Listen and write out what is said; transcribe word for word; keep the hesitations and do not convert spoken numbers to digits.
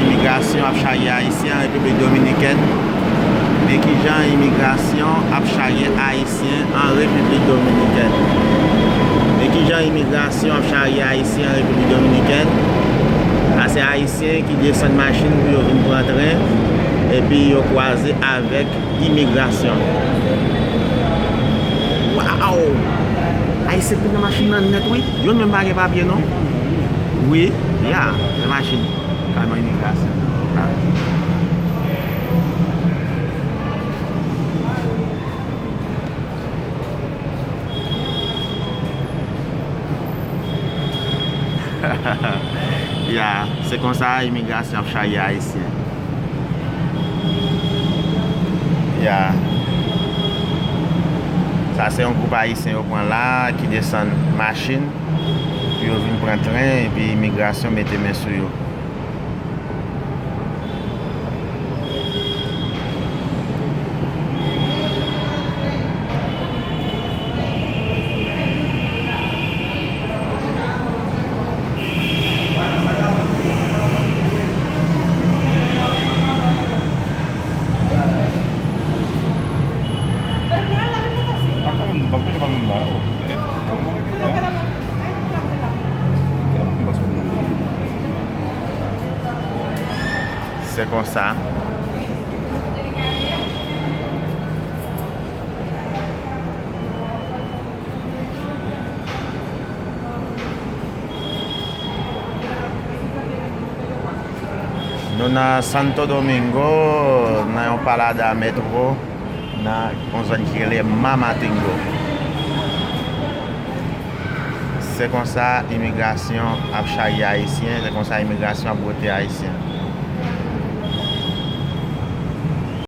Imigrasyon ap charye Ayisyen an Repiblik Dominikèn. Men kijan imigrasyon ap charye Ayisyen an Repiblik Dominikèn. Men kijan imigrasyon ap charye Ayisyen an Repiblik Dominikèn. Sa se Ayisyen ki desann machin pou yo vin pran tren, epi yo kwaze avèk imigrasyon. Waw! Ayisyen te nan machin nan nèt, wi. Youn menm pa gen papye, non. Wi, ya, nan machin. Kalman imigrasyon. Ya, se konsa imigrasyon ap charye Ayisyen. Ya. Sa se yon gwoup Ayisyen yo pran la, ki desann machin pou yo vin pran tren, epi imigrasyon mete men sou yo. Se konsa. Nou nan Santo Domingo, nan yon palada metro, nan yon zòn ki rele Mamatengo. Se konsa imigrasyon ap charye Ayisyen, se konsa imigrasyon ap wote Ayisyen.